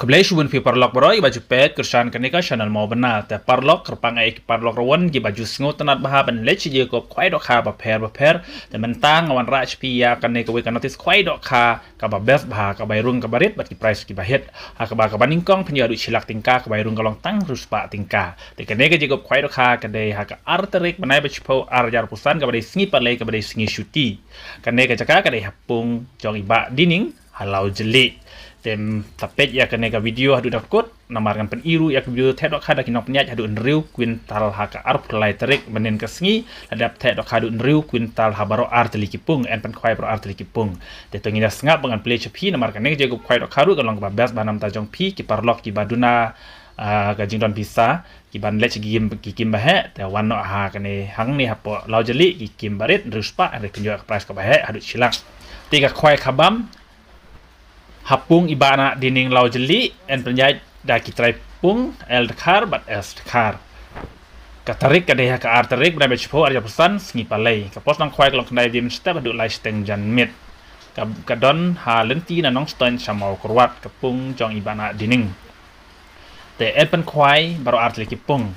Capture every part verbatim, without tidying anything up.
Khublei shibun phi paralok baroh kiba ju peit kyrshan kane ka channel Mawbynna. Te paralok, kyrpang ïa ki paralok ruh ki ba ju sngewtynnat bha ban leit sha ka jingïakob khwai dohkha bapher bapher. Te mynta nga wanrah sha phi ïa kane kawei ka notice khwai dohkha kaba best bha, ka bai rung kaba rit bad ki price kiba hit. Ha kaba, kaba nyngkong phin ïoh haduh shi lak tyngka, ka bai rung ka long tang hynriew spah tyngka. Te kane ka jingïakob khwai dohkha ka dei ha ka ar tarik bnai ba shiphew, ar hajar arphew san, kaba dei sngi palei, kaba dei sngi shuti. Kane ka jaka ka dei ha pung jong i Bah Dining ha Lawjylli. Te sa peit ïa kane ka video haduh da kut, namar ngan pyni ruh ïa ka video theh dohkha da ki nongpynïaid haduh hynriew kwintal ha ka arphew lai tarik mynhynnin ka sngi, la dep theh dohkha haduh hynriew kwintal ha baroh ar tylli ki pung, yn pynkhwai baroh ar tylli ki pung. Te to ngin ïa sngap bad ngan plie sha phi, namar kane ka jingïakob khwai dohkha ruh ka long kaba best bha namar ta jong phi ki paralok kiba duna, ah, ka jingdon pisa, ki ban leit sha ki kim, ki kim ba heh, te wan noh ha kane hangne hapoh Lawjylli, ki kim ba rit, hynriew spah, hynrei phin ïoh ka price kaba heh haduh shi lak. Te ka khwai khabam ha pung i Bah Dining Lawjylli, yn pynïaid da ki trai pung L Dkhar bad S Dkhar. Ka tarik ka dei ha ka ar tarik bnai ba shiphew, ar hajar arphew san, sngi palei. Ka por sdang khwai ka long khyndai baje mynstep haduh lai shiteng janmiet. Ka, ka don ha lynti na Nongstoiñ sha Mawkyrwat, ka pung jong i Bah Dining. Te yn pynkhwai baroh ar tylli ki pung.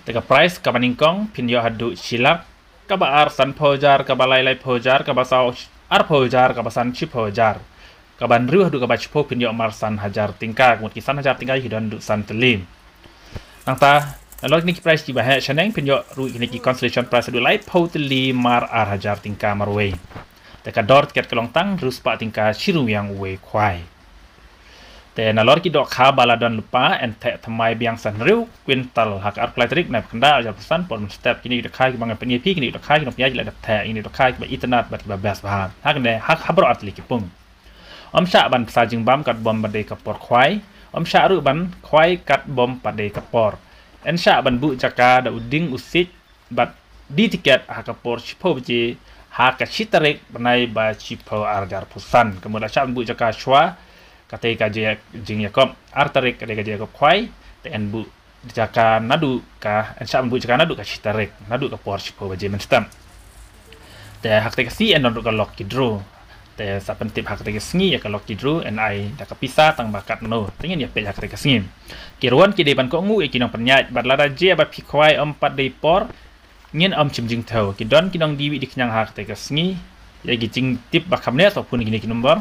Te ka price kaba nyngkong phin ïoh haduh shi lak, kaba ar sanphew hajar, kaba lai laiphew hajar, kaba saw arphew hajar, kaba san shiphew hajar. Kaba hynriew haduh kaba shiphew phin ïoh marsan hajar tyngka, ka mut ki san hajar tyngka ki don haduh san tylli. Nangta nalor kine ki price kiba heh shaneng phin ïoh ruh kine ki consolation prize haduh laiphew tylli mar ar hajar tyngka marwei. Te ka dor tiket ka long tang hynriew spah tyngka shi ryngwiang uwei khwai. Te nalor ki dohkha ba la don lypa, yn theh thymmai biang sa hynriew kwintal ha ka arphew lai tarik bnai ba khyndai, ar hajar arphew san, por mynstep. Kine ki dohkha kiba ngan pyni ïa phi, kine ki dohkha ki nongpynïaid la dep theh, kine ki dohkha kiba itynnat bad kiba best bha. Ha kane, ha, ha baroh ar tylli ki pung. Ym shah ban pynsa jingbam katba ym pat dei ka por khwai, ym shah ruh ban khwai katba ym pat dei ka por. Yn shah ban buh jaka da u ding u siej bad die tiket ha ka por shiphew baje ha ka shi tarik bnai ba shiphew, ar hajar arphew san. Ka mut ym shah ban buh jaka shuwa katei ka jing, jingïakob. Ar tarik ka dei ka jingïakob khwai, te yn buh jaka naduh ka, yn shah ban buh jaka naduh ka shi tarik, naduh ka por shiphew baje mynstep. Te ha katei ka sngi yn don ruh ka lucky draw. Te sa pyntip ha katei ka sngi ïa ka lucky draw, yn ai da ka pisa tang ba katno. Te ngin ïa peit ha katei ka sngi. Ki ruan ki dei ban kohnguh ïa ki nongpynïaid, bad lada jia ba phi khwai ym pat dei por, ngin ym shim jingthew. Ki don ki nongdie wieh die khñiang ha katei ka sngi. Ïa ki jingtip ba kham ne, sa phone kine ki number: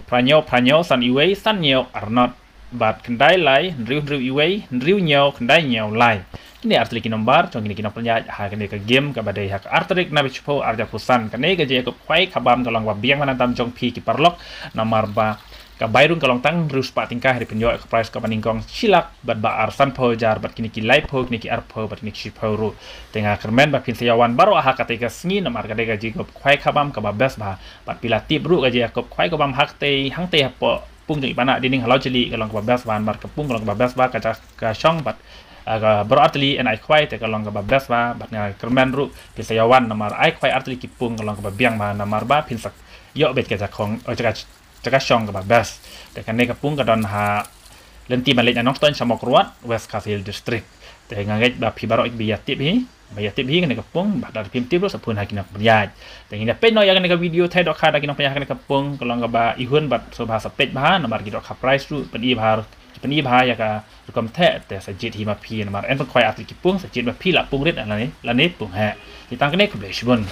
phra hynñiew phra hynñiew san uwei san hynñiew ar nod, bad khyndai lai hynriew hynriew uwei hynriew hynñiew khyndai hynñiew lai. Kine ar tylli ki number jong kine ki nongpynïaid ha kane ka game kaba dei ha ka ar tarik bnai ba shiphew, ar hajar arphew san. Kane ka jingïakob khwai khabam ka long kaba biang bha na bynta jong phi ki paralok, namar ba ka bai rung ka long tang hynriew spah tyngka, hynrei phin ïoh ka price kaba nyngkong shi lak, bad ba ar sanphew hajar, bad kine ki laiphew, kine ki arphew, bad kine ki shiphew ruh. Te nga kyrmen ba phin sa ïa wan baroh ha katei ka sngi, namar ka dei ka jingïakob khwai khabam kaba best bha. Bad phi la tip ruh ka jingïakob khwai khabam ha katei, hangtei hapoh pung jong i Bah Dining ha Lawjylli ka long kaba best bha, namar ka pung ka long kaba best bha, ka ja, ka shong bad, ah, ka baroh ar tylli yn ai khwai, te ka long kaba best bha. Bad nga kyrmen ruh phin sa ïa wan, namar ai khwai ar tylli ki pung ka long kaba biang bha, namar ba phin sa ïoh beit ka ja khong, oh, jaka, jaka shong kaba best. Te kane ka pung ka don ha lynti ban leit na Nongstoiñ sha Mawkyrwat, West Khasi Hills District. Te nga ngeit ba phi baroh ba ïa tip hi, ba ïa tip hi kane ka pung, bad lada phim tip ruh sa phone ha ki nongpynïaid. Te ngin ïa peit noh ïa kane ka video theh dohkha da ki nongpynïaid ha kane ka pung, ka long kaba ihun bad sngewbha sa peit bha, namar ki dohkha price ruh pyni bha, pyni bha ïa ka rukom theh. Te sa jied hi ma phi, namar yn pynkhwai ar tylli ki pung, sa jied ma phi la pung rit lane, lane pung heh. Te tang kane, khublei shibun.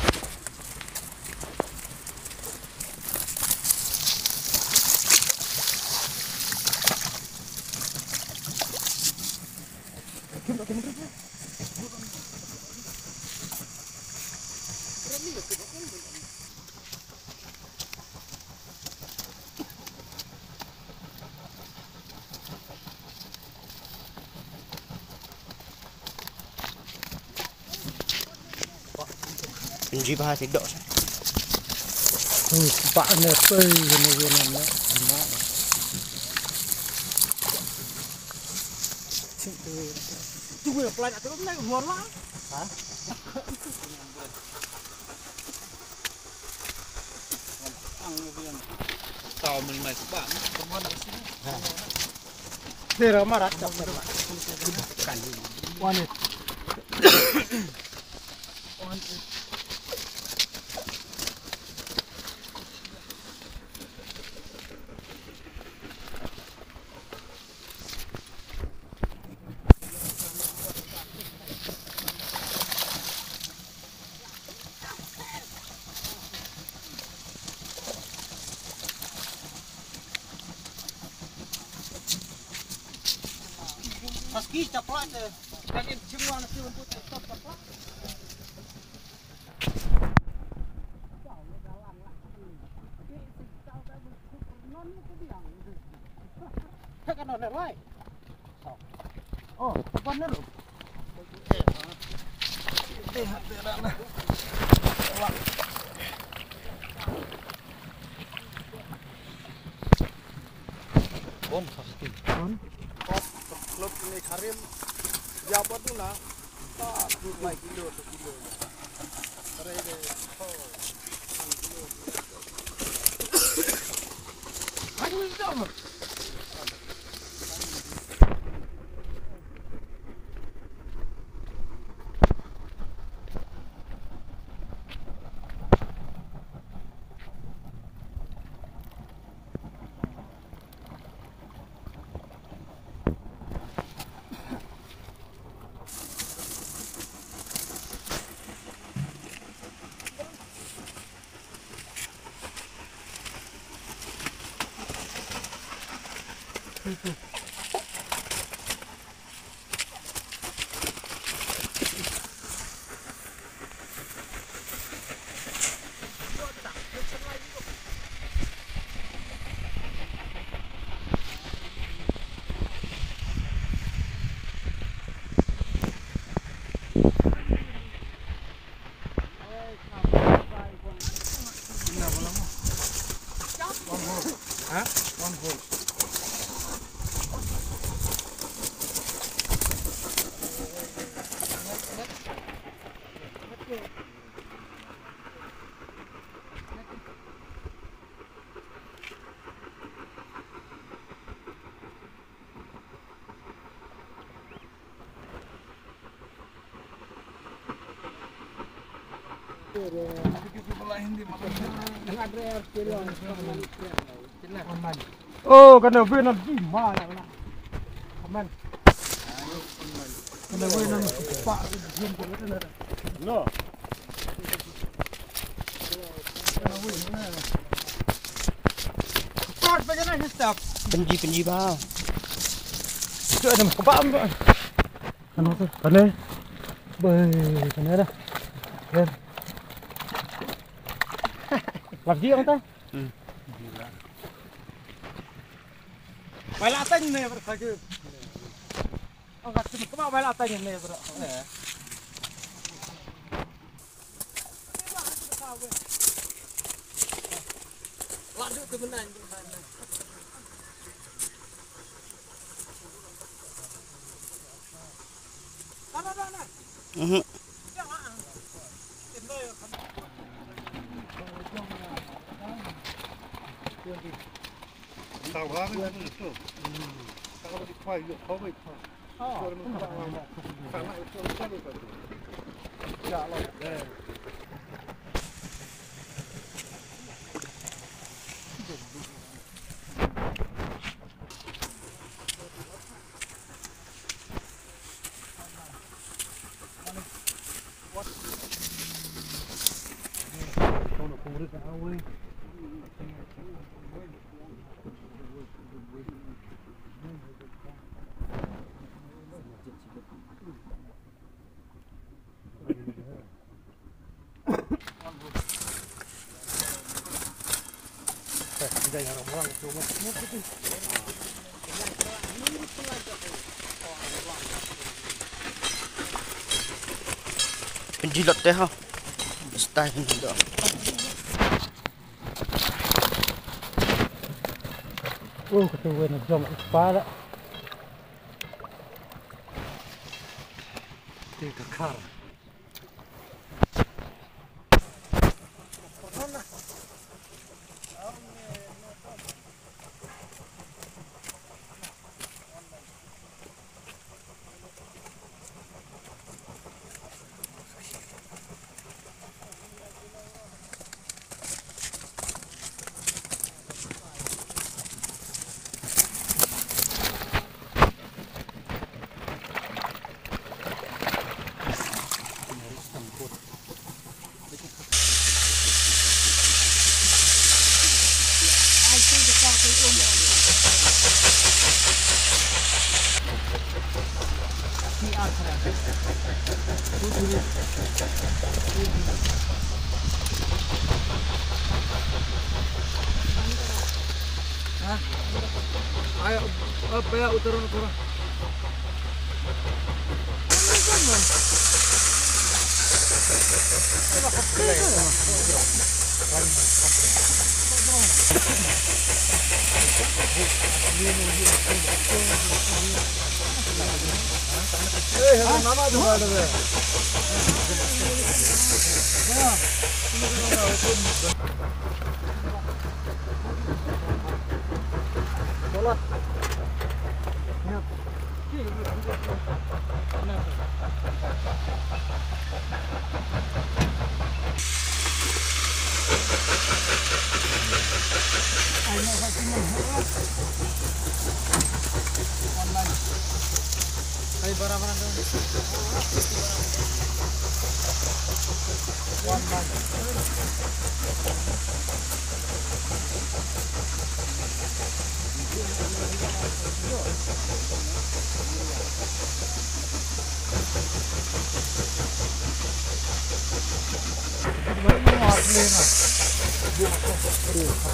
Nji ba ti dok sa. Tu pak ne pei ne ne ne. Tu gue pelajak tu ne gua lah. Ha? Tao mari mai sebab. Tera marat tak. Kan. Wan. Ki chapla te, ka kin chim wan ki wan tu te stop chapla. Ka ka non ne lai. Oh, ka ban ne ru. Kon sasti. Kon. Kop, klop ini karim. Ya, buat tu lah. Tak, dua kilo, satu kilo. Kare de. Oh. Oh, kane wei na di ma la la. Amen. Kane wei na pa. No. Pynji, pynji ba. Tu ada kebab. Kano tu? Kane. Bai, kane dah. Ken. Lagi ang ta? Hmm. Bai la tang ne ber sagi. Oh, kat sini kebab bai la tang ne ber. Eh. Mhm. Pynjilot te ha. Style ni do. Oh, kata wen jong ipa la. Te ka khar. हाँ? आया, अब भैया उतरो ना थोड़ा।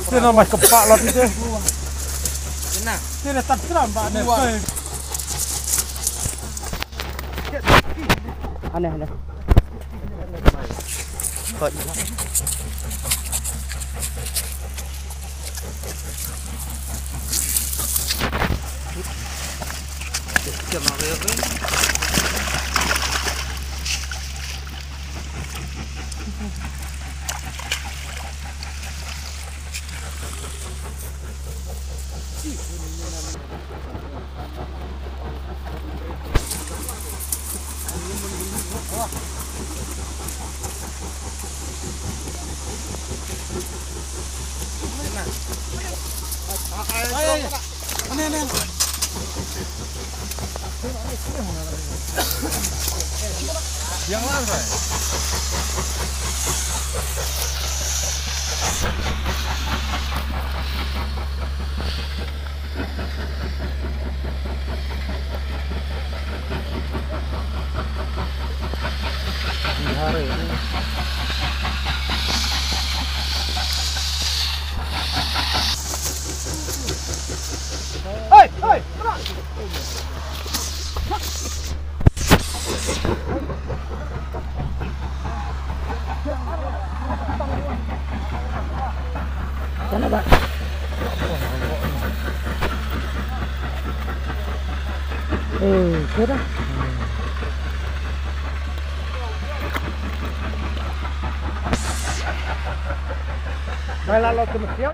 Te na mai ka pa la te. Te na tat kram ba ne. Ane, ane. Sana ba. Eh, kira. Bai la lo tu mesti.